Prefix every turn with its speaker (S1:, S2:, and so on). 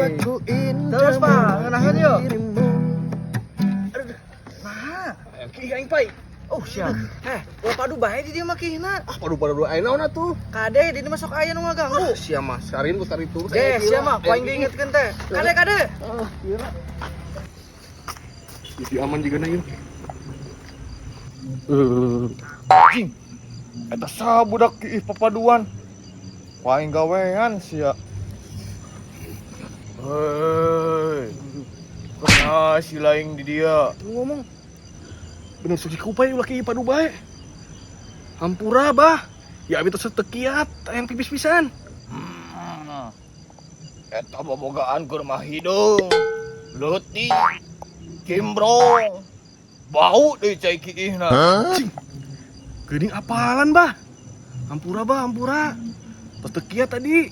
S1: Terus, Pak, ngeunaheun yeuh. Nah,
S2: Ki aing, Pai.
S1: Oh, siap. Eh, ulah padu bae di dieu mah kihna.
S2: Ah, padu-padu aing naon atuh?
S1: Kade di dieu masuk aya nu ngaganggu.
S2: Sia mah sarin ku saritu.
S1: Deh, sia mah ku aing diingetkeun teh. Kade, kade.
S2: Ah, kira. Jadi aman juga na ieu.
S3: Anjing. Eta saha budak kiih papaduan? Ku aing gawean sia. Hei. Kena si laing di dia.
S2: Tuh ngomong. Bener suci kupai ulah kieu padu bae. Hampura, Bah. Ya abi tos teu kiat, hayang pipis pisan.
S3: Eta bobogaan keur mah hideung. Leutik. Cimbrong. Bau deui cai kiihna.
S2: Cing. Geuning apalan, Bah? Hampura, Bah, hampura. Tos teu kiat tadi.